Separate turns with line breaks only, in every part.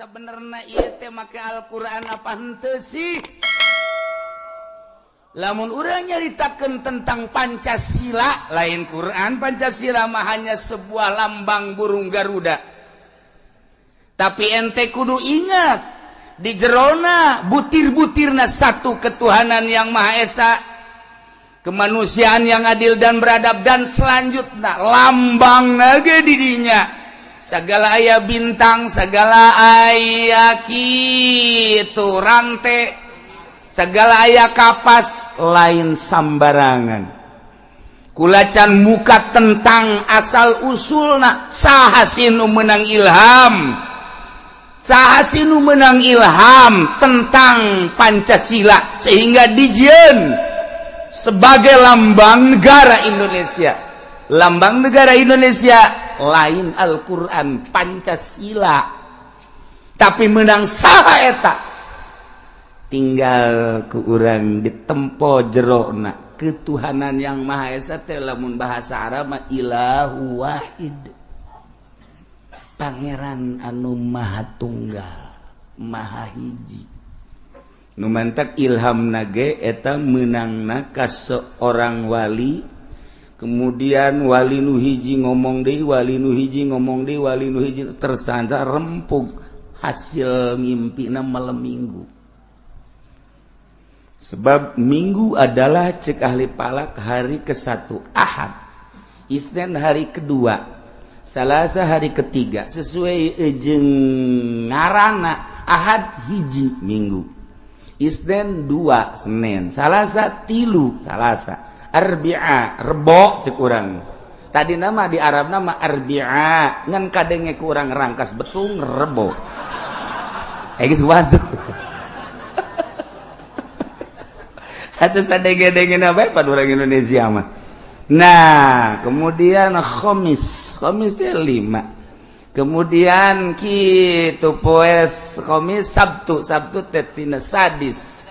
Sabenerna ieu teh make Al-Qur'an apa henteu sih? Lamun urang nyaritakeun tentang Pancasila, lain Quran. Pancasila mah hanya sebuah lambang burung Garuda, tapi ente kudu ingat di jerona butir-butirna satu, ketuhanan yang Maha Esa, kemanusiaan yang adil dan beradab, dan selanjutnya lambang ge didinya segala aya bintang, segala aya kitu rantai, segala aya kapas. Lain sambarangan. Kula can muka tentang asal usulna, saha sih nu menang ilham, saha sih nu menang ilham tentang Pancasila sehingga dijieun sebagai lambang negara Indonesia? Lambang negara Indonesia lain Al-Quran, Pancasila. Tapi menang saha eta? Tinggal ku urang ditempo jerona ketuhanan yang Maha Esa teh. Lamun bahasa Arab mah ilahu wahid, pangeran anu maha tunggal, maha hiji. Nu mantak ilham nage eta menangna ka seorang wali, kemudian wali nu hiji ngomong deui, wali nu hiji ngomong deui, wali nu hiji, tersanda rempug hasil ngimpina malam Minggu. Sebab Minggu adalah, cek ahli falak, hari ke-1 Ahad, Isnin hari kedua, Salasa hari ketiga, sesuai jeung ngarana. Ahad hiji Minggu, Isnin dua Senin, Salasa tilu Salasa, Arbia Rebo cek urang. Tadi nama di Arab nama Arbia, ngan kadenge kurang rangkas betung Rebo. Eh, geus waduh. Atau sadenge-denge apa pada orang Indonesia mah. Nah, kemudian Khomis, Khomis itu lima. Kemudian kitu poe Khomis, Sabtu, Sabtu teh tina sadis.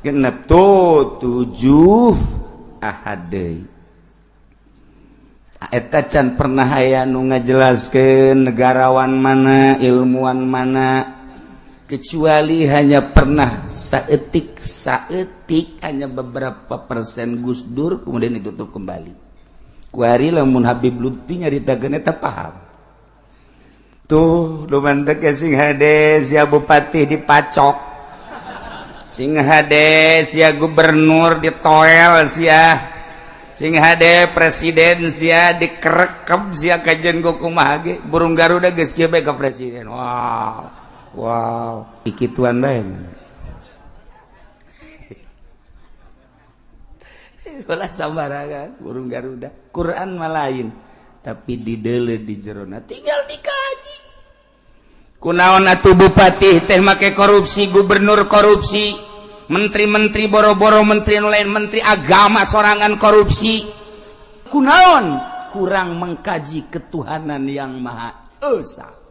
Genep tuh tujuh, Ahad deui. Eta can pernah aya nu ngajelaskeun, negarawan mana, ilmuwan mana, kecuali hanya pernah saetik saetik, hanya beberapa persen Gus Dur, kemudian ditutup kembali. Kuari lamun Habib Lutfi nyaritakeun eta paham tuh. Nu mantek sing hade sia bupati dipacok, sing hade sia gubernur ditoel sia, sing hade presiden sia dikerekep sia. Kajian ku kumaha ge burung Garuda geus kieu bae ka presiden. Wow wow, kikituan bae. Ulah sambarangan burung Garuda. Quran mah lain, tapi didele di jerona, tinggal dikaji. Kunaon atuh bupati teh make korupsi, gubernur korupsi, menteri-menteri, boro-boro menteri lain, menteri agama sorangan korupsi? Kunaon? Kurang mengkaji ketuhanan yang Maha Esa.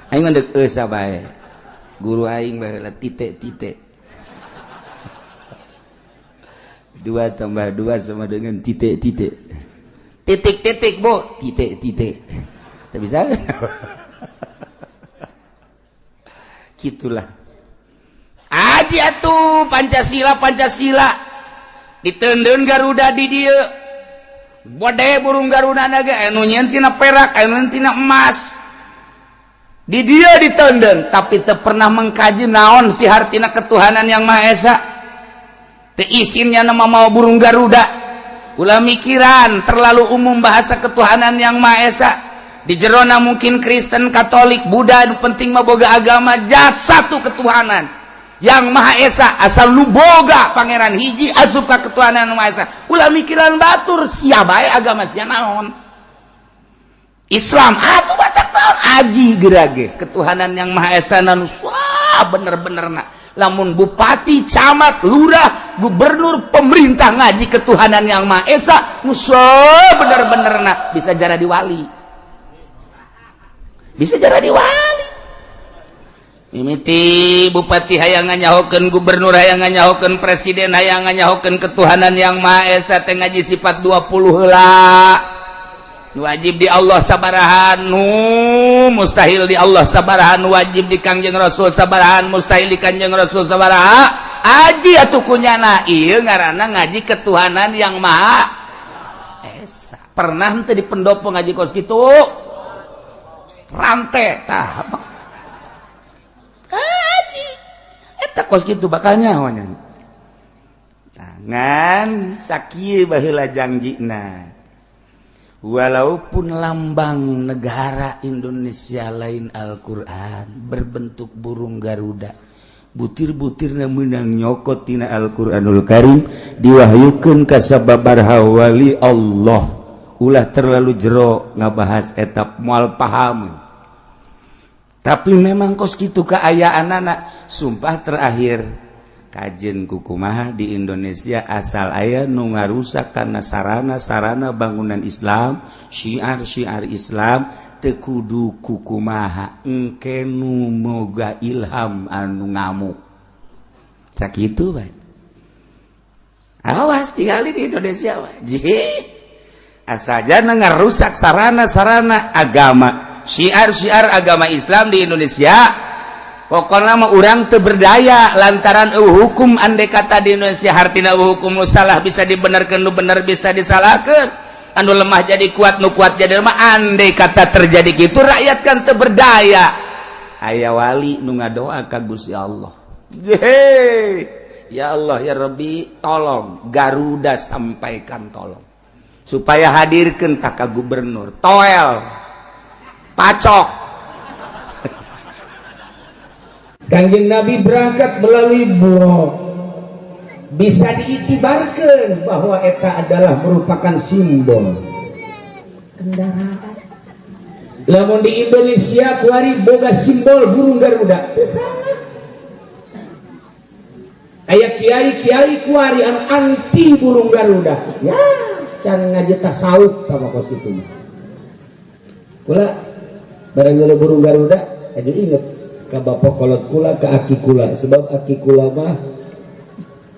Aing mah deuk esa bae. Guru aing baheula titik-titik. Dua tambah dua sama dengan titik-titik. Titik-titik, Bu, titik-titik. Tak bisa. Gitulah. Aji atuh Pancasila, Pancasila. Diteundeun Garuda di dieu. Bode burung Garuda naga anu nyieun tina perak, anu tina emas. Di dia ditenden, tapi teu pernah mengkaji naon si hartina ketuhanan yang Maha Esa. Teu isinnya nama mau burung Garuda. Ulah mikiran terlalu umum bahasa ketuhanan yang Maha Esa. Di jerona mungkin Kristen, Katolik, Buddha, penting mah boga agama jat satu ketuhanan yang Maha Esa. Asal lu boga pangeran hiji, asup ka ketuhanan Maha Esa. Ulah mikiran batur sia bae, agama sia naon, Islam atuh batak naon. Aji gerage ketuhanan yang Maha Esa nu bener-bener. Nah, lamun bupati, camat, lurah, gubernur, pemerintah ngaji ketuhanan yang Maha Esa nu bener-bener, nah bisa jadi wali, bisa jadi wali. Mimiti bupati hayang nganyahokeun, gubernur hayang nganyahokeun, presiden hayang nganyahokeun ketuhanan yang Maha Esa teh ngaji sifat 20 heula. Nu wajib di Allah sabaraha, nu mustahil di Allah sabaraha, nu wajib di Kangjeng Rasul sabaraha, mustahil di Kanjeng Rasul sabaraha. Aji atuh kunyana, ieu ngaranna ngaji ketuhanan yang Maha Esa. Pernah henteu di pendopo ngaji kos kitu? Rante tah. Aji eta kos kitu bakal nyaho nya. Ngan sakieu baheula jangjina. Walaupun lambang negara Indonesia lain Al-Quran berbentuk burung Garuda, butir-butirna menang nyokot tina Al-Quranul Karim, diwahyukeun ka sababaraha wali Allah. Ulah terlalu jero ngabahas etap, moal paham. Tapi memang kos kitu kaayaan anak. Sumpah, terakhir kajen kukumaha di Indonesia, asal aya nu ngarusak karena sarana-sarana bangunan Islam, syiar-syiar Islam, teu kudu kukumaha, engke nu moga ilham anu ngamuk sakitu bae. Awas tinggal di Indonesia asal jangan ngarusak sarana-sarana agama, syiar-syiar agama Islam di Indonesia. Pokoknya mah urang teu berdaya lantaran hukum. Andai kata di Indonesia hartina hukum nu salah bisa dibenarkan, nu bener bisa disalahkan, anu lemah jadi kuat, nu kuat jadi lemah. Andai kata terjadi gitu, rakyat kan teu berdaya. Aya wali nu ngadoa ka Gusti Allah, "Yeay, ya Allah, ya Rabbi, tolong Garuda sampaikan, tolong supaya hadirkan tak ka gubernur toel pacok."
Kanjeng Nabi berangkat melalui Buraq. Bisa diitibarkan bahwa eta adalah merupakan simbol kendaraan. Lamun di Indonesia kuari boga simbol burung Garuda, teu salah. Aya kiai-kiai kuari anu anti burung Garuda. Ya, can ngaji tasawuf sama kos kitu mah. Kula barang burung Garuda, aja inget ka bapak kolot kula, ke aki kula, sebab aki kula mah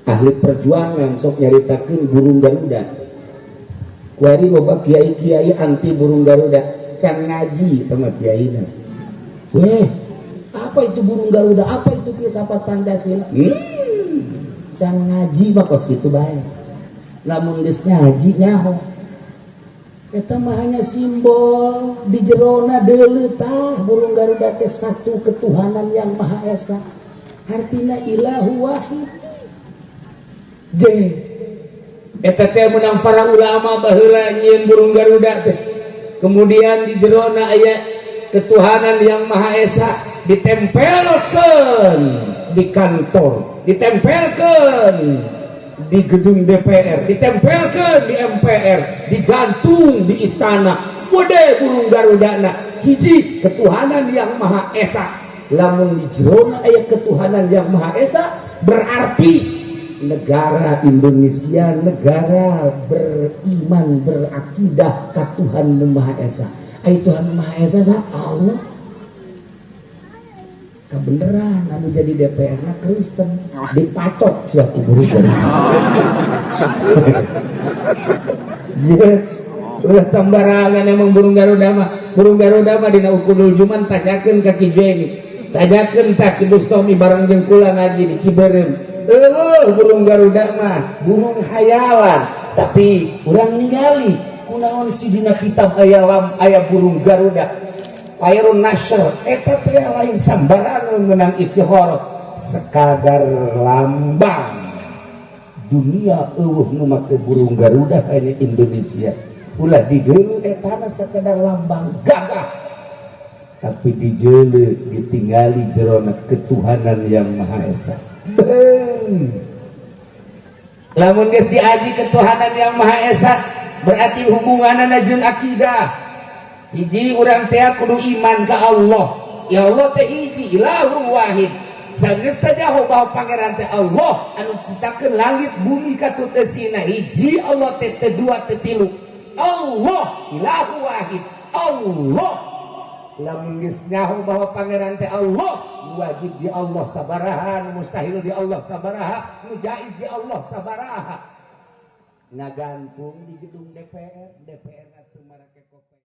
ahli perjuangan, sok nyaritakeun burung Garuda. Kuari loba kiai-kiai anti burung Garuda, can ngaji sama kiaina. Eh, apa itu burung Garuda, apa itu filsafat Pancasila? Can ngaji mah kos kitu bae. Lamun geus ngaji, nyaho eta mah hanya simbol, di jerona deuleu tah burung Garuda teh satu ketuhanan yang Maha Esa, artina ilahu wahid. Jeung eta teh menang para ulama baheula nyieun burung Garuda teh, kemudian di jerona aya ketuhanan yang Maha Esa, ditempelkeun di kantor, ditempelkeun di gedung DPR, ditempelkan di MPR, digantung di istana. Gede burung Garuda. Hiji ketuhanan yang Maha Esa. Lamun di jerona aya ketuhanan yang Maha Esa, berarti negara Indonesia negara beriman, berakidah ka Tuhan Maha Esa. Ai Tuhan Maha Esa sa Allah. Kebenaran anu jadi DPR na Kristen, dipacok sia ku burung Garuda. Jieun ulah sembarangan emang burung Garuda mah. Burung Garuda mah dina Uqudul Juman, tanyakeun ka Ki Jeni, tanyakeun ka Ki Bustomi, bareng jeung kula ngaji di Ciberem. Eueuh burung Garuda mah burung hayalan, tapi urang ningali kunaon si dina kitab aya lam aya burung Garuda. Khairun Nasr eta teh lain sambarangan menang istikharah, sekadar lambang dunia. Eueuh nu make burung Garuda hanya Indonesia. Ulah digeuleuh, eta sekedar lambang gagah, tapi dijeuleuh, ditinggali jerona ketuhanan yang Maha Esa. Beuh. Lamun geus diaji ketuhanan yang Maha Esa, berarti hubunganna jeung akidah. Hiji, urang teh kudu iman ka Allah. Ya Allah teh hiji, ilahu wahid. Sageus teh nyaho bahwa pangeran teh Allah anu ciptakeun langit bumi katut eusina. Hiji Allah teh, teu dua, teu tilu. Allah ilahu wahid. Allah. Lamun geus nyaho bahwa pangeran teh Allah, wajib di Allah sabaraha, nu mustahil di Allah sabaraha, nu jaiz di Allah sabaraha. Ngagantung di gedung DPR, DPR atuh marake kopeng.